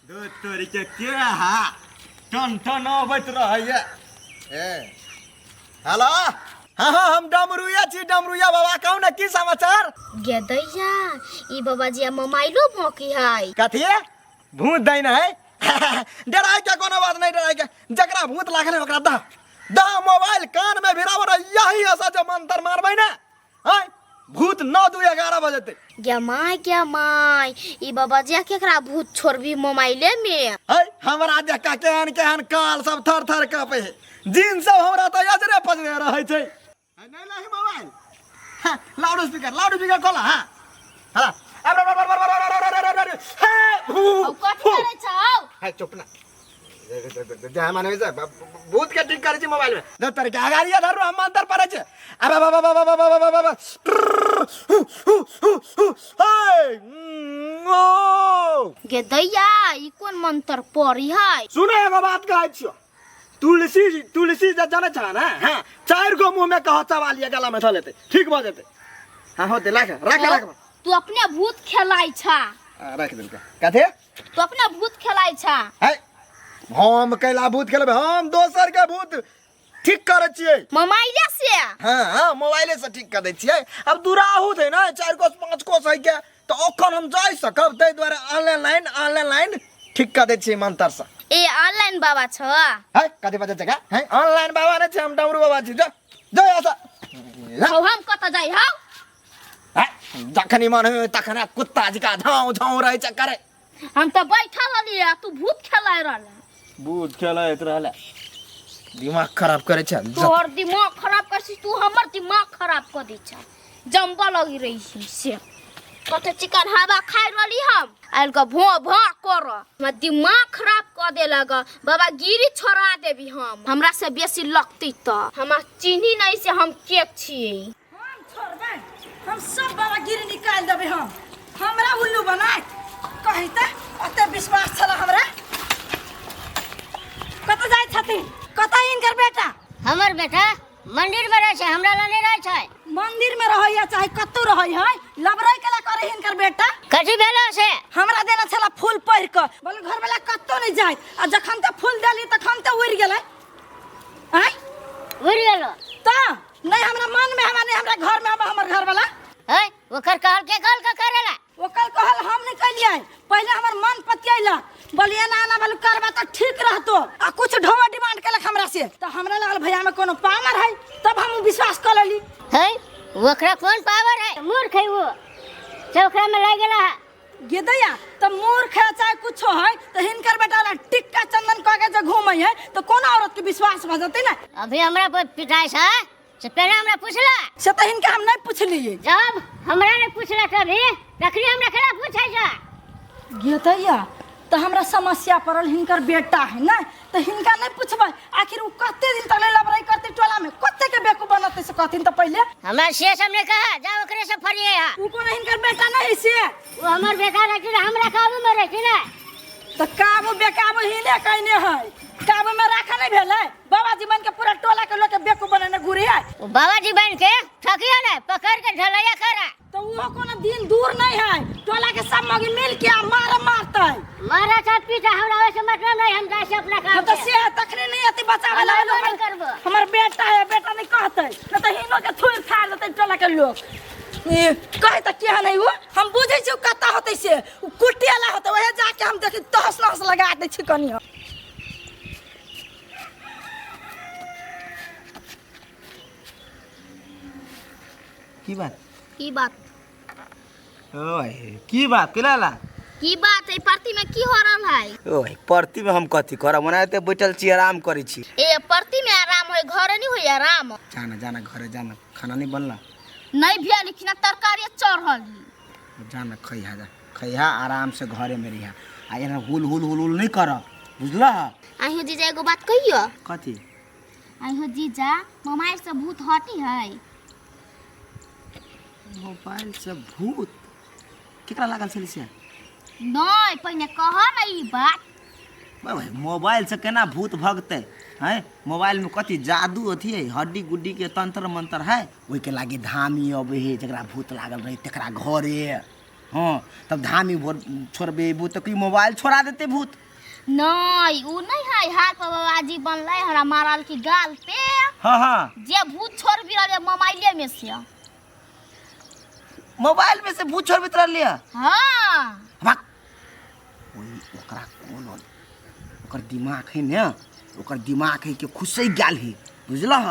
दो तोरी के के हा टन टन अबैत रहैया। ए हेलो, हाँ हाँ, हम डमरुया छी, डमरुया बाबा। कहू ना, की समाचार? गेदैया, ई बाबाजी आ मोबाइलो बाकी है। कथी भूत दैन है? डराय के कोनो बात नहीं, डराय के। जकरा भूत लागल है ओकरा दह दह मोबाइल कान में भिराव रह, यही ऐसा जो मंत्र मारबै ना, आय भूत 9 2 11 बजते। गे my, गे my, ई बाबाजी आ केकरा भूत छोड़बी मोबाइले में? है हमरा देखा केहन केहन काल सब थर थर कापे है, जिन सब हमरा तऽ अजरे पजरे रहै छै। है, नहीं लाही मोबाइल। हाँ, लाउड स्पीकर, लाउड स्पीकर खोला। हाँ हाँ, अब अब अब अब अब अब अब अब अब हे भू औ कथी करै छौ? है चुप ना, जहाँ माने से भूत के ठीक करै छी मोबाइल में। दो तर के अगाड़िया धरू, हम मंत्र पढ़ै छी। अब अब अब अब अब अब अब अब हु हु हु हु हे ओ। गे दैया, ई कोन मंत्र पढ़ी है? सुनो, एगो बात कहै छियो। तुलसी, तुलसी जे जानै छ ने? हाँ, चारि गो मुँह में कह चबा लिअ, गला में धऽ लेतै, ठीक भऽ जेतै। हाँ, होतै। राख राख राख। तू अपने भूत खेलाइ छा। राखि देलकै। कथी? तू अपने भूत खेलाइ छा। है, हम कैला भूत खेलबै? हम दोसर के भूत ठीक करै छियै। मोबाइले से? हाँ हाँ, मोबाइले से ठीक कर दै छियै। अब दुराहु छै ने, 4 कोस 5 कोस है के, तऽ ओखन हम जाइ सकब, ताहि दुआरे ऑनलाइन ऑनलाइन ठीक कर दै छियै मंत्र से। ए ऑनलाइन बाबा छ? है, कथी बजै छै? है, ऑनलाइन बाबा नहि छै, हम डमरू बाबा छी। जो जो ऐसा। हौ, हम कतऽ जाइ हौ? है, जखनी मन होय तखने कुत्ता जकाँ झाँउ झाँउ रहै छै करे। हम तऽ बैठल रहली आ तू भूत खेलाय रहल। भूत खेलाइत रहले, दिमाग खराब करे छै। तोहर दिमाग खराब कर छी, तू हमर दिमाग खराब कर दै छ। जम्बा लगी रही छी से कते चिकन हवा खाइ रहली हम, आयल के भो भो कर हमर दिमाग खराब कर देलक। बाबा गिरी छोड़ा देबी हम, हमरा से बेसी लगती तऽ हमरा चिन्ही नहीं से हम के छियै। हम छोड़बै? हम सब बाबा गिरी निकालि देबै। हम हमरा उल्लू बनाय कही तऽ ओते विश्वास छल हमरा। कतऽ जाइ छथिन? कतऽ हिनकर बेटा? हमर बेटा मंदिर में रहै छै, हमरा लग नहि रहै छै। मंदिर में रहै या चाहे कतौ रहै है, लबरै केला करे हिनकर बेटा। कथी भेलो से? हमरा देने छला फूल पढ़ि कऽ, बोले घर वाला कतौ नहि जाय, आ जखन तऽ फूल देली तखन तऽ उड़ि गेलै। आँय, उड़ि गेलो? तऽ नहीं हमरा मन में, हमरा नहीं हमरा घर में हमर घर वाला। है, ओकर कहल के कहल के करेला? ओकर कहल हम नहीं कैलियै, पहले हमर मन पतियैलक, बोलिए एना एना बोलू करबा तऽ ठीक रहतो, आ कुछ ढोवा डिमांड केलक हमरा से, तऽ हमरा लागल भैया में कोनो पावर है, तब हम विश्वास कऽ लेली। है, ओकरा कोन पावर है? मूर्ख है वो, से ओकरा में लागि गेला है। गेदैया, तऽ मूर्ख है चाहे कुछो है, तऽ हिनकर बेटा ला टिक्का चंदन कऽ के जे घूमै है तऽ कोनो औरत के विश्वास भऽ जेतै ने। अभी हमरा पर पिटाइ छै से पहले हमरा पूछला? से तऽ हिनका हम नहीं पूछलियै। जब हमरा नहीं पूछला तभी तखनी हमरा केना पूछै छै? गेदैया, तऽ हमरा समस्या पड़ल, हिनकर बेटा है ने, तऽ हिनका नहीं पूछबै आखिर ओ कते दिन तक लबराई करते टोला में, कते के बेवकूफ बनते, से कहथिन तऽ पहले। हमरा से सब नहीं कहा, जा ओकरे से फरिए हा। उ कोनो हिनकर बेटा नहीं है से? वो हमर बेटा रहती ना, हमरा काबू में रहती ना। तऽ काबू बेकाबू हिने कहने है, काबू में राखा नहीं भेलै, बाबाजी बन के पूरा टोला के लोग के बेवकूफ बनेने घूरी है। वो बाबाजी बन के ठकियो ने पकड़ के ढलैया करा। तो वो कोनो दिन दूर नहीं है, टोला के सब मगी मिल के आ मार मारते। मारा साथ पीछा हमरा वैसे मतलब नहीं, हम जाए से अपना काम हम तो से। से है, तखनी नहीं आती बचावे ला। हम नहीं करबो। हमर बेटा है, बेटा नहीं कहते न तो हिनो के थुर थार देते टोला के लोग। ई कहे त के नहीं, वो हम बुझै छी कत्ता होते से, उ कुटियाला होते, वहे जाके हम देखी तहस नहस लगा दै छी कनी। की बात? की बात? ओए, की बात केला ला? की बात है? परती में की हो रहल है? ओए, परती में हम कथी करब? ओनाहिते बैठल छी, आराम करै छी। ए, परती में आराम होय, घरे नहीं होय आराम? जाना जाना, घरे जाना, खाना नहीं बनला? नहीं भेल, लेकिन तरकारी चढ़ल ही। जाना खैहा, जा खैहा, आराम से घरे में रहिहा आ एना हुल हुल हुल हुल नहीं कर, बुझला? आइहो जीजा, एगो बात कहियो। कथी? आइहो जीजा, मोबाइल से भूत हटी है? मोबाइल से भूत केकरा लागल छलै से? नहीं, पहिने कह न ई बात। भाई, मोबाइल से केना भूत भगतै हैं? मोबाइल में कथी जादू अथी है, हड्डी गुड्डी के तंत्र मंत्र है? ओहिके लागी धामी अबै है, जकरा भूत लागल रहे तकरा घरे। हाँ तब धामी भोर छोड़बे भूत तऽ की मोबाइल छोड़ा देतै भूत। नहीं उ नहीं है, हाथ पर बाबाजी बनलै हमरा मारल की गाल पे। हाँ हाँ जे भूत छोड़ भी रहले मोबाइले में से। मोबाइल में से भूत छोड़बैत रहलियै? हाँ। भक ओहि ओकरा कोन ओकर दिमाग है ने, ओकर दिमाग है कि खुसै गेल है बुझलह।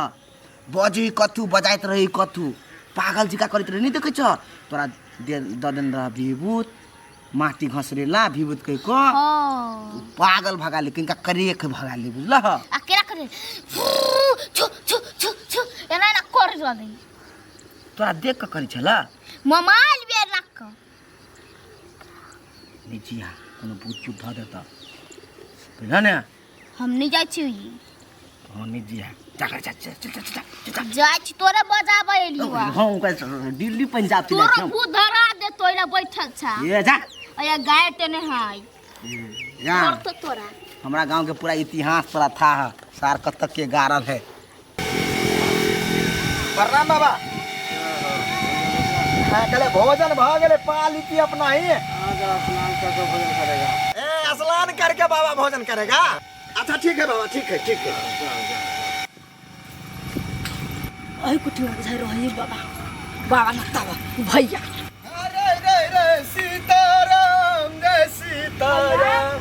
बजै कथू बजाइत रहै कथू, पागल जकाँ करैत रहै, नहि देखै छह तोरा दे दऽ देने रह विभूत, माटी घसरेला विभूत कहि कऽ। हाँ। पागल भगा ले, किनका करेक भगा ले बुझलह। आ केना करे छु छु छु छु एना एना कर रहलै। तोरा देख कऽ करै छला मोबाइल बेर रख कऽ। नहि जिया कोनो भूत तूत धऽ देतऽ बुझलह ने। हम नहि जाइ छी। हाँ नहि जिया, जा कर, जा जा चल चल चल चल जाइ छी तोरे बजाबै एलियो। हाँ ओकरा दिल्ली पंजाब चलि तोरा जाइ भूत धरा दे तोरा बैठल छा। ए जा अया गाय टेने है जा। तो तोरा हमरा गांव के पूरा इतिहास तोरा था है, सार कत के गारल है। प्रणाम बाबा। हाँ कले भोजन भ गेलै, पा लीती अपना ही। स्नान करके भोजन करेगा। ए स्नान करके बाबा भोजन करेगा। अच्छा ठीक है बाबा, ठीक है ठीक है। अही कुटी में बुझाइ रही बाबा, बाबा नतावा भैया। अरे रे रे सीताराम जय सीताराम।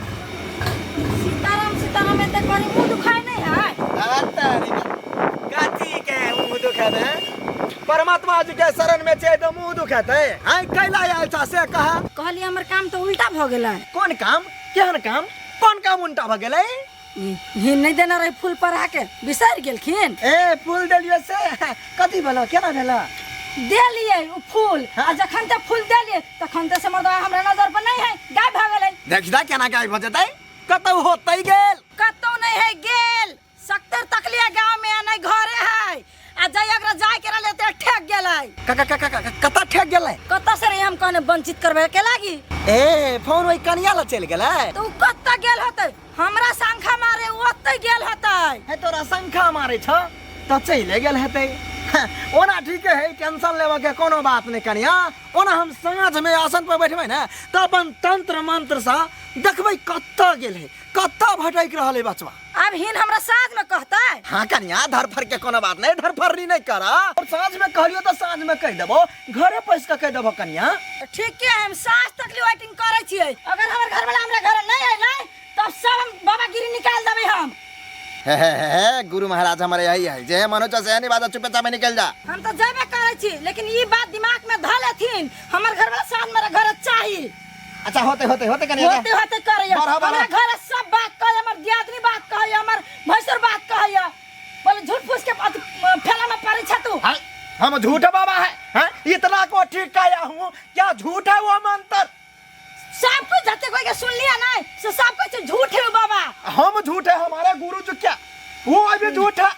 सीताराम सीताराम एते करी मुंह दुखाय नहीं है। कथी के मुंह दुखाय है? परमात्मा जी के शरण में छे तो मुंह दुखाते हैं। कैला आयल छा से कहा? कहली हमर काम तो उल्टा भ गेलै। कोन काम? केहन काम? कोन काम उल्टा भ गेलै? ही नहीं देना रहे फूल पर आके बिसर गेलखिन। ए फूल देलियो से कथी भेलो, केना भेलो? देलिए उ फूल। आ जखन ते फूल देलिए तखन ते से मर्दवा हमरा नजर पर नहीं है, गायब भ गेलै। देखदा केना गायब भ जेतै? कतौ होतै गेल। कतौ नहीं है गेल, सत्तर तक लिए गांव में नहीं घरे है। आ जाय अगर जाय के रहले ते ठेक गेलै। क क क क कत ठेक गेलै? कत से रे हम कहने वंचित करबे के लागी। ए फोन ओइ कनिया ल चलि गेलै। तो उ कत गेल होतै? हमरा शंखा मारे ओतै गेल होतै। हे तोरा शंखा मारे छ त चलि गेल हेतै। ओना ठीक है, टेंशन लेबऽ के कोनो बात नहीं कनिया। ओना हम साँझ में आसन पर बैठबै ने त अपन तंत्र मंत्र से देखबै कत गेल है, कत भटक रहल है बचवा। अब हिन हमरा साँझ में कहतै? हाँ कनिया, धरफर के कोनो बात नहीं, धरफरनी नहीं करा। और साँझ में कहलियो तो साँझ में कह देबो, घरे पैस के कह देबो कनिया। ठीक है, हम साँझ तक ले वेटिंग करै छियै। अगर हमर घर वाला हमरा घर नहीं अइलै तब सब हम बाबागिरी निकाल देबै हम। हे हे हे हे गुरु महाराज हमारे यही है, जे मनो से नहीं बात चुपे चापे निकल जा। हम तो जेबे करै छी, लेकिन ई बात दिमाग में धऽ लेथिन, हमर घर वाला साँझ मेरा घर चाही। अच्छा होते होते होते कनिया। होते होते करैया। बढ़ा, बढ़ा। हमरा घर सब बात कहै, हमर दियादनी बात कहै, हमर भैंसुर बात कहै। बोले झूठ फूस के बात फैला में पड़ै छ तू। हाय, हम झूठ बाबा है, हैं? इतना को ठीक काया हूँ, क्या झूठ है वो मंत्र? सब कुछ जते कोई के सुन लिया नहीं से सब कुछ झूठ है बाबा। हम झूठ है, हमारे गुरु जी क्या वो अभी झूठ है?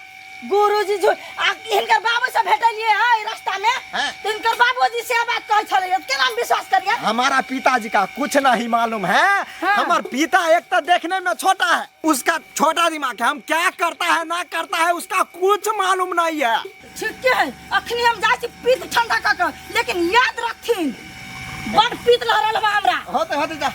गुरु जी झूठ। आ हिनकर बाबू से भेटलिए है रास्ता में, तो हिनकर बाबूजी से बात कहै छलै, केना हम विश्वास करिए? हमारा पिताजी का कुछ नहीं मालूम है। हाँ। हमार पिता एक तो देखने में छोटा है, उसका छोटा दिमाग है, हम क्या करता है ना करता है उसका कुछ मालूम नहीं है। ठीक है, अखनी हम जाइ छी पीत ठंडा क के, लेकिन याद रखथिन बड़ पीत लहरल बा हमरा। होते होते जा।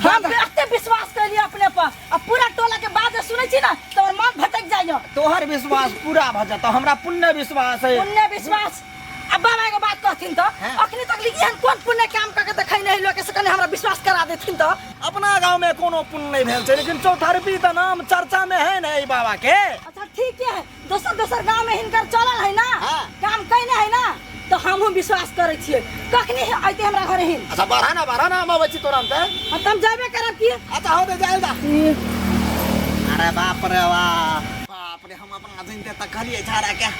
हम एते विश्वास कैलिए अपने पर, आ पूरा टोला के बात सुनै छी ना तो हमर मन भटक जाइए। तोहर विश्वास पूरा भ जाता, हमरा पुण्य विश्वास है। पुण्य विश्वास? अब बाबा एगो बात कहथिन तो अखनी तक लिखी हन कोन पुण्य काम करके देखै नहीं लोग से कने हमरा विश्वास करा देथिन तो। अपना गांव में कोनो पुण्य नहीं भेल छै, लेकिन चौथरपी त नाम चर्चा में है ने बाबा के। अच्छा ठीक है, दोसर दोसर गांव में हिनकर चलल है ना, हाँ। काम कैने है ना, तो हमहू विश्वास करै छियै। कखनी अइते हमरा घरे हिन? अच्छा बढ़ा ना, बढ़ा ना, हम अबै छी तोरा अंते। हां तम जाबे करब की? अच्छा होते जाइल जा। अरे बाप रे बाप, बाप रे, हम अपना जिनते तक कहलियै झाड़ा के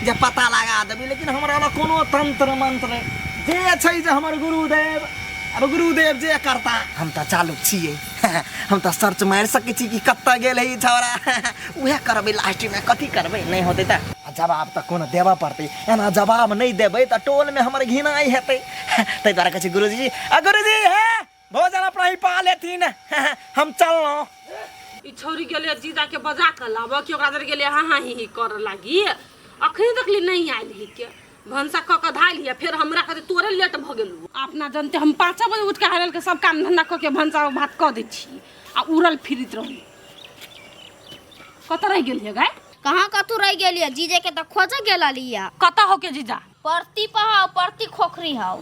जे पता लगा देबी, लेकिन हमरा लग कोनो तंत्र मंत्र जे छै जे हमर गुरुदेव, अब गुरुदेव जे करता हम तऽ चालू छियै। हम तऽ सर्च मारि सकै छी कि कतऽ गेल है ई छौड़ा, उएह करबै लास्ट में, कथी करबै नहि होतै तऽ जवाब तऽ कोनो देबऽ पड़तै। एना जवाब नहि देबै तऽ टोलमे हमर घिनाइ हेतै। ताहि दुआरे कहै छी गुरुजी, आ गुरुजी हे भोजन अपना ही पा लेथिन, हम चललहुँ। ई छौरी गेलै जीजा के बजा के लाबऽ कि ओकरा जर गेलै हाँ हाँ ही ही करऽ लागी। अखनी तक ले नहीं आयल ही के भनसा कऽ के धायल हियै, फेर हमरा कहतै तोरे लेट भऽ गेलौ। अपना जनते हम 5 बजे उठ के हरेल के सब काम धंधा कऽ के भनसा भात कऽ दै छी आ उड़ल फिरित रही। कतऽ रहि गेलियै गाय? कहाँ कतू रह गेलियै? जीजे के तऽ खोजे गेल लिया। कतऽ हो के जीजा? परती पर हौ, परती खोखरी हौ।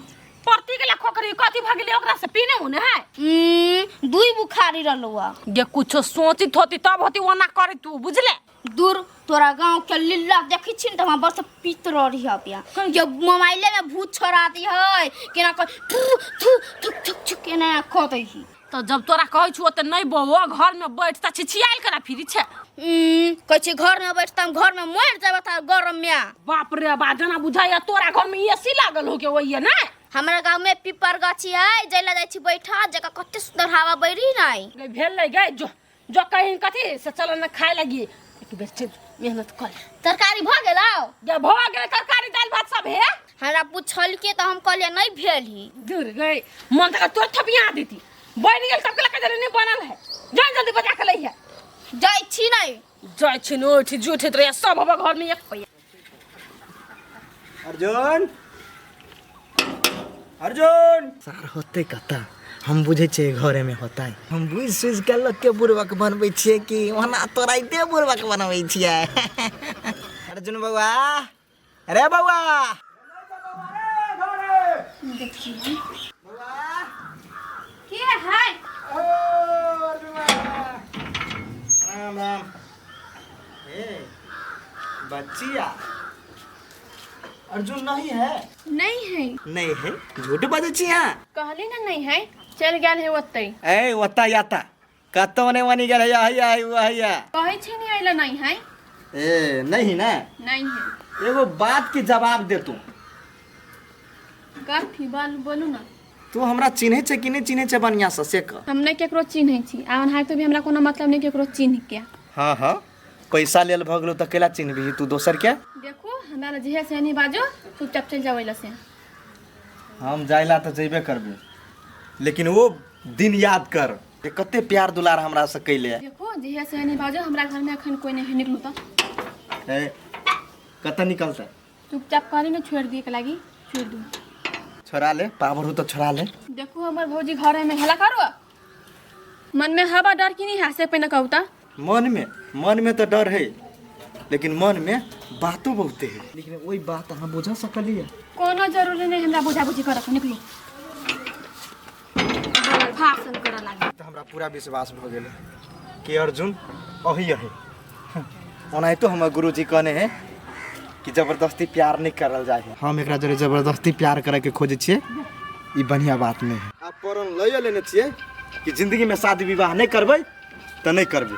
परती गेला खोखरी कथी भऽ गेलै ओकरा से पीने उने है? दुई बुखारी रहलौ। गे कुछो सोचित होती तब होती, ओना करे तू बुझले। दूर तोरा गांव के लीला देखी छी न त हमरा बस पीत रही है पिया। जे मोबाइले में भूत छोड़ा दी है केना कर थू थू थुक थुक थुक केना कऽ दै ही। तो जब तोरा कहै छु ओते नहीं बौआ घर में बैठ त छिछियाइल करा फिरी छे। कहै छी घर में बैठ त हम घर में मर जेबै त गरम में। बाप रे बा जना बुझाइया तोरा घर में एसी लागल हो के ओइए ना। हमरा गांव में पीपर गाछी है जैला जाइ छी बैठा जका कते सुंदर हवा बैरी नहीं। गई भेल नहीं गई जो जो कहीं कथी से चल न खाए लगी एक बेर चल मेहनत कर। तरकारी भ गेलौ? गे भ गेल तरकारी दाल भात सब हे। हमरा पूछल के त हम कहलिए नहीं भेल ही। दूर गई मन तक तोर थपिया देती बन गेल तब के लका जल्दी नहीं बनल है जान जल्दी बजा के लइहे। जाइ छी नहीं। जाइ छी न उठ जुठित रहे सब हवा घर में एक पैया। अर्जुन अर्जुन सर होते कता हम बुझे छियै घरे में होता है। हम बुझ सुझ के लोग के बुड़बक बनबै छियै कि ओना तोराइते बुड़बक बनबै छियै। अर्जुन बौआ, अरे बौआ देखिए के है? राम राम। ए बच्चिया अर्जुन नहीं है? नहीं है। नहीं है? झूठ बजै छी अहाँ। कहली ना नहीं है, चल गेल है ओतै। ए ओता याता कतौ नहीं वनी गेल है, हैया हैया हैया। कहै छी नहीं आइला नहीं है। ए नहीं ना? नहीं है। एगो बात के जवाब दे तू। कथी बाल बोलू ना। तू हमरा चिन्है छै कि नहीं चिन्है छै बढ़िया से से कह। हम नहीं केकरो चिन्है छी आ ओनाहितो तो भी हमरा कोनो मतलब नहीं केकरो चिन्ह के। हाँ हाँ पैसा लेल भऽ गेलौ तऽ केला चिन्हबही तू दोसर के? देखू हमरा जे से नहीं बाजू चुपचाप चल जाओ एला से। हम जाइला तऽ जेबे करबे लेकिन वो दिन याद कर जे कते प्यार दुलार हमरा से कैले। देखू जे से नहीं बाजू हमरा घर में अखन कोई नहीं है, निकलू तऽ। ए कतऽ निकलतै? चुपचाप कहली ना छोड़ दिए के लागी छोड़ दू। छोड़ा ले पावर हो तो छोड़ा ले। देखू हमर भौजी घर में हला करो मन में हवा डर की नहीं है से पहिने कहू तऽ। मन में तो डर है लेकिन मन में बातो बहुते है। लेकिन वही बात अहाँ बुझा सकलियै? कोनो जरूरी नहीं हमरा बुझा बुझी करऽ के, निकलू। भाषण करऽ लागी। तऽ हमरा पूरा विश्वास भऽ गेल कि अर्जुन अही है। ओनाहितो हमर गुरुजी कहने है कि जबरदस्ती प्यार नहीं करल जाए है। हम एकरा जरे जबरदस्ती प्यार करे के खोजे छियै, ई बढ़िया बात नहीं है। आप प्रण लइए लेने छियै कि जिंदगी में शादी विवाह नहीं करबै तऽ नहीं करबै।